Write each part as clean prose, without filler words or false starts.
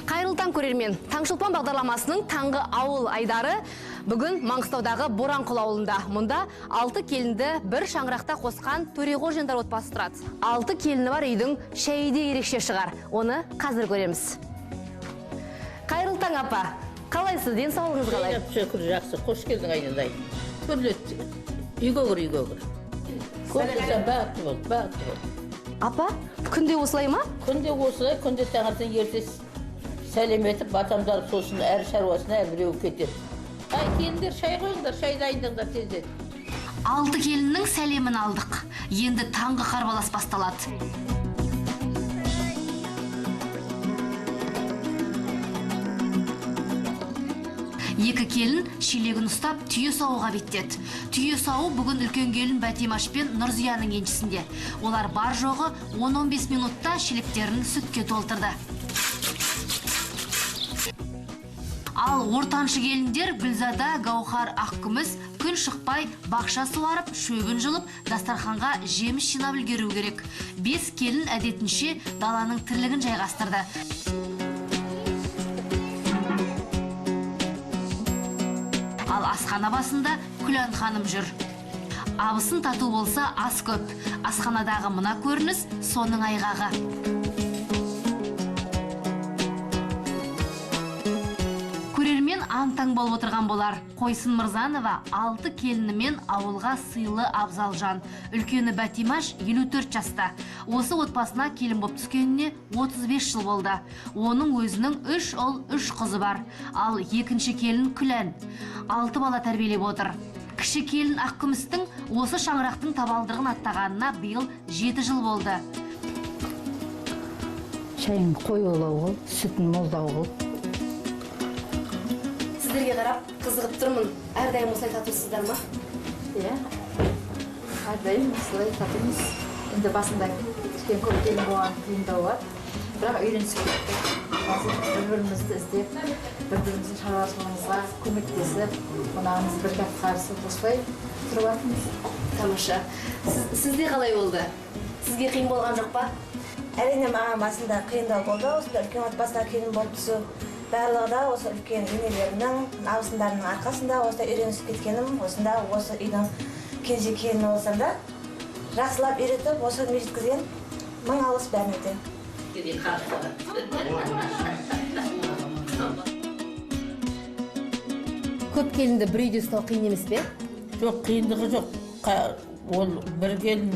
Қайырлы таң, көрермен. Таңшолпан бағдарламасының таңғы ауыл айдары бүгін Маңғыстаудағы Боранқұл ауылында. Мұнда 6 келінді бір шаңырақта қосқан Төреғожиндар отбасы тұрады. 6 келіні бар үйдің шайы де ерекше шығар. Оны қазір көреміз. Қайырлы таң, апа. Қалайсыз? Денсаулығыңыз қалай? Шүкір, жақсы. Қош келдің, айналайын. Төрлет. Үйге кір, үйге кір. Көп бақытты бол, бақытты бол. Апа, күнде осылай ма? Күнде осылай, күнде таңертең ерте сәлем етіп, батамдар, сосын әр шаруасына әрбіреуі кетеді. Ай, келіндер, шай қойыңдар, шай дайындаңдар тездет. 6 келіннің сәлемін алдық. Енді таңғы қарбалас басталады. Екі келін шелегін ұстап түйе саууға беттеді. Түйе сауу бүгін үлкен келін Бәтимаш пен Нұрзияның еншісінде. Олар бар жоғы 10-15 минутта шелектерін сүтке толтырды. Ал ортаншы келіндер Гүлзада, Гаухар, Ақкүміс күн шықпай бақша суарып, шөбін жұлып, дастарханға жеміс жинап үлгеру керек. 5 келін әдетінше даланың тірлігін жайғастырды. Ал асхана басында Күлән ханым жүр. Абысын тату болса ас көп. Асханадағы мына көрініс соның айғағы. Көрермен аң-таң болып отырған болар. Қойсын Мырзанова 6 келінімен ауылға сыйлы абзал жан. Үлкені Бәтимаш 54 жаста. Осы отбасына келін боп түскеніне 35 жыл болды. Оның өзінің 3 ұл, 3 қызы бар. Ал екінші келін Күлән 6 бала тәрбиелеп отыр. Кіші келін Ақкүмістің осы шаңырақтың табалдырығын аттағанына биыл 7 жыл болды. Шайын қоюлау қыл, сүтін молдау қыл. Сіздерге қарап қызығып тұрмын. Әрдайым осылай татусыздар ма? Иә, әрдайым осылай татумыз. Енді басында кішкене көп келін болған қиындау бар. Бірақ үйренісіп кеттік. Қазір бір-бірімізді іздеп, бір-біріміздің шаруашылығымызға көмектесіп, қонағымызды бірге атқарысып осылай тұрып жатырмыз. Тамаша. Сізде қалай болды? Сізге қиын болған жоқ па? Әрине, маған басында қиындау болды. Осындай үлкен отбасына келін болып түсу. Барлығы да осы үлкен енелерімнің, абысындарымның арқасында осылай үйренісіп кеткенім, осында осы үйдің кенже келіні болсам да жақсылап үйретіп, осы күнге жеткізген мың алғыс бәріне де. Көп келінді бір үйде ұстау қиын емес пе? Жоқ, қиындығы жоқ. Ол бір келін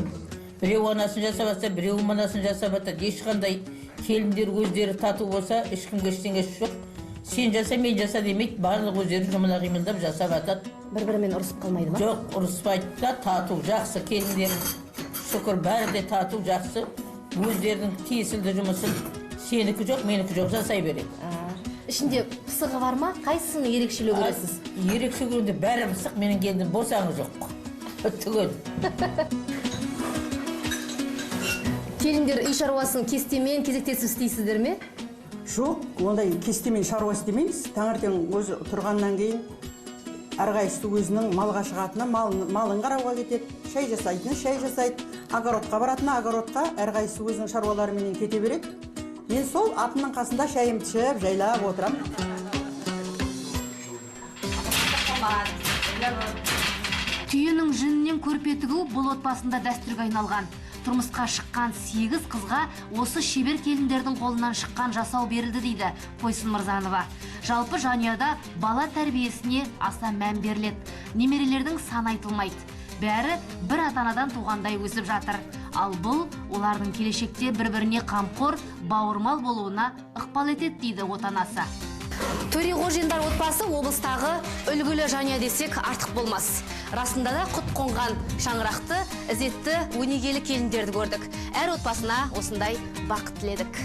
біреу анасын жасап жатса, біреу мынасын жасап жатады. Ешқандай келіндер өздері тату болса, ешкімге ештеңесі жоқ. Сен жаса, мен жаса демейді, барлық өздері жұмыла қимылдап жасап жатады. Бір-бірімен ұрысып қалмайды ма? Жоқ, ұрыспайды да, тату, жақсы келіндер. Шүкір, бәрі де тату, жақсы. Өздерінің тиесілді жұмысын сенікі жоқ, менікі жоқ жасай береді. Ішінде пысығы бар ма? Қайсысын ерекшелеу көресіз? Ерекше көргенде бәрі пысық, менің келінім босаңы жоқ. Түгел. Келіндер үй шаруасын кестемен кезектесіп істейсіздер ме? Жоқ, ондай кестемен шаруа істемейміз. Таңертең өзі тұрғаннан кейін әрқайсысы өзінің малға шығатыны, малын қарауға кетеді, шай жасайтыны шай жасайды, огородқа баратыны огородқа, әрқайсысы өзінің шаруаларыменен кете береді. Мен сол атымның қасында шайымды ішіп, жайлап отырамын. Түйенің жүнінен көрпе тігу бұл отбасында дәстүрге айналған. Тұрмысқа шыққан 8 қызға осы шебер келіндердің қолынан шыққан жасау берілді дейді Қойсын Мырзанова. Жалпы жанұяда бала тәрбиесіне аса мән беріледі. Немерелердің саны айтылмайды. Бәрі бір ата-анадан туғандай өсіп жатыр. Ал бұл олардың келешекте бір-біріне қамқор, бауырмал болуына ықпал етеді дейді отанасы. Төреғожиндар отбасы облыстағы үлгілі жанұя десек артық болмас. Расында да құт қонған шаңырақты, ізетті, өнегелі келіндерді көрдік. Әр отбасына осындай бақыт тіледік.